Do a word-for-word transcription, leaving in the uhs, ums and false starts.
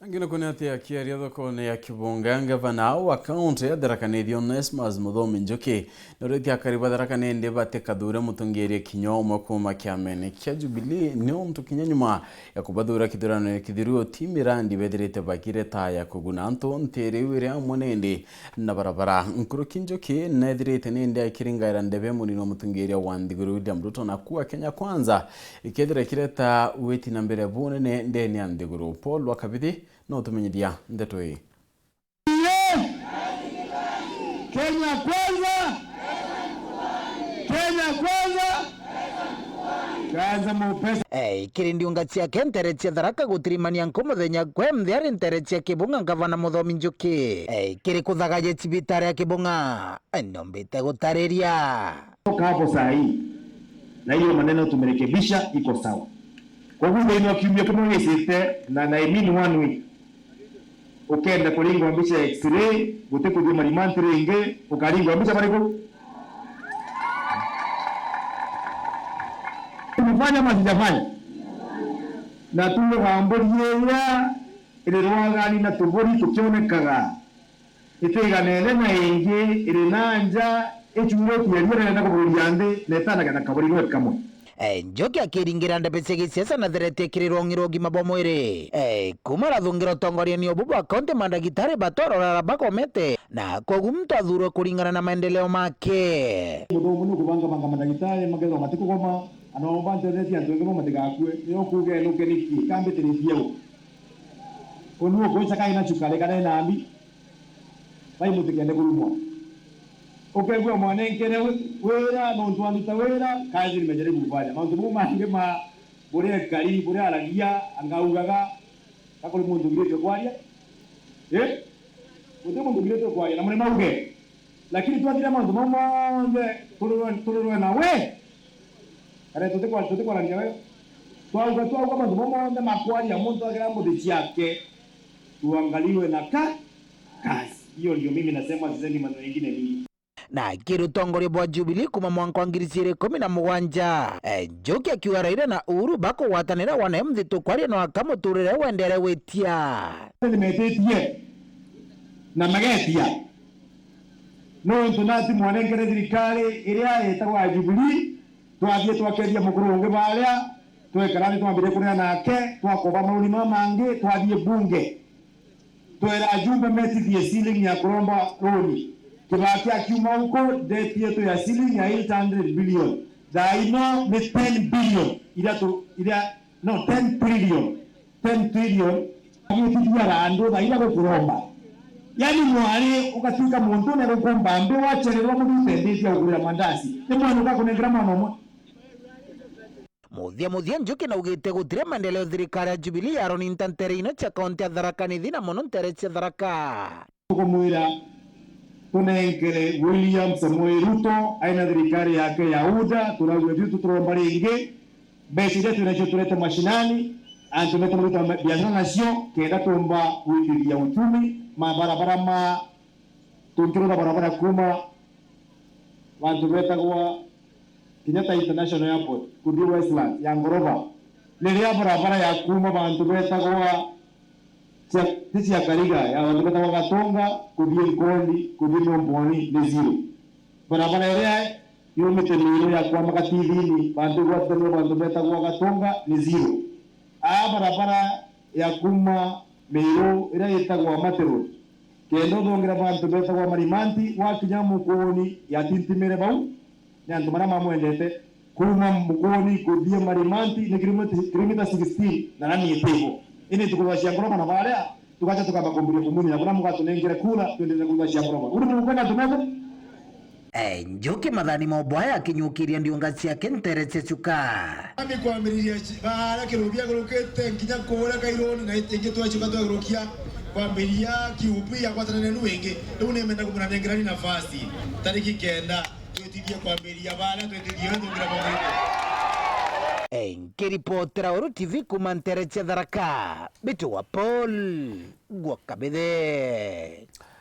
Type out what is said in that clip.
Angina kuni ati akiaria thokone ya Kibunga, ngavana wa kaunti ya Tharaka Nithi Onesmus Muthomi Njuki noritie akari ba Tharaka Nithi batikathure mutongeria kinya umwe kuuma kiamene kia Jubilee, ni untu kinya nyuma ya kubathura kithurano kithiru ti mirandi bethirite bagire ta ya kuguna antu nti iriu iri amwe nindi na barabara. Nkuruki Njuki nethirite nindi akiringaira ndebe munini wa mutongeria wa nthiguru William Ruto na kuuga Kenya Kwanza ikethira ikireta witi na mbere bunene ndene ya nthiguru. Paul Wakabithi no tumenyithia ndeto ii. Kenya Kwanza! Kenya Kwanza! Kwanza mupesa. Ei, kiri ndiunga ciake ntere cia Tharaka gutirimania nku muthenya kwe mthi ari ntere cia Kibunga, ngavana Muthomi Njuki. Ei, kiri kuthaga ye cibitari ya Kibunga, ei, nombite gutariria. Toka hapo saa hii. Na hiyo maneno tumerekebisha, iko sawa. Kwa hivyo, thĩinĩ wa kiumia kĩmwe gĩcĩte, na, na I mean one week, ukenda kũringwa mbica ya X-ray, gũtĩ kũthiĩ marimanti rĩngĩ, ũkaringwa mbica marĩkũ? Tumefanya ama sijafanya? Na tuugaga mbũri ĩrĩa ĩrĩ rwagani na tũbũri tũkĩonekaga, ĩtĩganene na ĩngĩ ĩrĩ na nja, ĩcurĩtie ria rĩrenda kũbũrũria nthĩ, na ĩtanaga na kabũri gwe kamwe. Eh, Njuki akiringira ndebe cia gisiasa na theretie kiri rwong'i rwa ugima bwa mwiri. Eh, kuma arathungira utongoria ni ubu bwa kaunti, mandagitari batwarorara bagomete, na kogu muntu athurwe kuringana na maendeleo make. Muthomu ni ukubangabanga mandagitari makethirwa matikugoma, ana bantethetie antu engi bo matigakue, ni ukuga enuke niki, kambitiritie u. Unu ukuica kai na cukari kana ina mbi, bai mutikende kurumwa. Ukegua mwanenkere wi-, wira nontu anduta wira, kazi nimejaribu kufanya. Mauntu mau mangi ma buria ekari, buria aragia, angaugaga, ka kuri muntu ngiritwe kwaria? Eh? Guti muntu ngiritwe kwaria, na muri mauge. Lakini twathira mauntu mau monthe, turirwe, turirwe nawe. Kare tutikwa-, tutikwarania we. Twauga, twauga mauntu mau monthe makwaria muntu agira mbuthi ciake, tuangaliwe na ka-, kazi. Hiyo ndio mimi nasema, sisemi maneno mengine mingi. Na kiri utongoria bwa Jubilee kuma mwanka wa ngiri ciiri kumi na mugwanja, eh, Njuki akiuga Raila na Uhuru bakugwatanira wana M thitu kwaria no aka muturire wendere witia. Nimetitie na magetia. Nontu nati mwanenkere thirikari iria yetagwa ya Jubilee, twathie twakethia mukuru ungi baria, twekara ni twambirie kuria nake, twakoba maruni mama mangi, twathie bunge. Twera ajumbe metithie ceiling ya kuromba runi. Kibaki akiuma huko, debt yetu ya ceiling ya eight hundred billion. Thaa ino ni ten billion. Iria tu, iria, no, ten trillion. Ten trillion. Agitithia randu thaa iria gukuromba. Yani mwari ugatuika muntu ni gukumba mbi wachererwa muthute mbi cia kugurira mandazi. Ni mwana ugakunengera mwana umwe. Muthia muthia Njuki naugite gutiri maendeleo thirikari ya Jubilee yaroninta ntere ino cia kaunti ya Tharaka Nithi na mono ntere cia Tharaka. Tukumwira tunenkere William Samoei Ruto aina thirikari yake ya UDA, turauga thiu tuturomba ringi. Mbeca iria twinacio turete mashinani, antu betu maruta ma-, biashara nacio, kenda tumba gwitithia uchumi, mabarabara ma, tungirutha barabara kuma bantu betagwa Kenyatta International Airport, kuthii Westlands, ya ngoroba. Riria barabara ya kuma bantu betagwa cia, ti cia Kariga, ya bantu betagwa Gatonga, kuthii Nkondi, kuthii Miomboni, ni zero. Barabara iria yumite Miru ya kwamaka Tivini, bantu gwatithania bantu betagwa Gatonga, ni zero. Aa barabara ya kuma Miru iria yitagwa Mate Road, kenda uthongera bantu betagwa Marimanti, wakinya Mukuuni ya tintimire bau, ni antu maria mamwendete. Kuma Mukuuni kuthii Marimanti ni kilomita, kilomita sixteen, na rami itiho. Indi tukuthacia ngoroba na baria, tugacha tukamba kumbiria kumunyira, buria mugatunengere kura, twendelee kuthacia ngoroba. Uri mukwenda tumete? Eh, Njuki mathani mobwaya akinyukiria ndiunga ciake ntere cia cuka. Ami kwambiriria ci-, baara kirubia gurukite nginya kuria Kairuni na ingi twacuka twegurukia kwambiriria Q P ya gwatanana nu ingi. Riu nimenda kumuna nengerani nafasi. Tariki kenda, twitithie kwambiriria baria twitithie we ndugira bamwe. Eh, nkiripotera Weru T V kuma ntere cia Tharaka, Bitu wa Paul gwa Kabithe.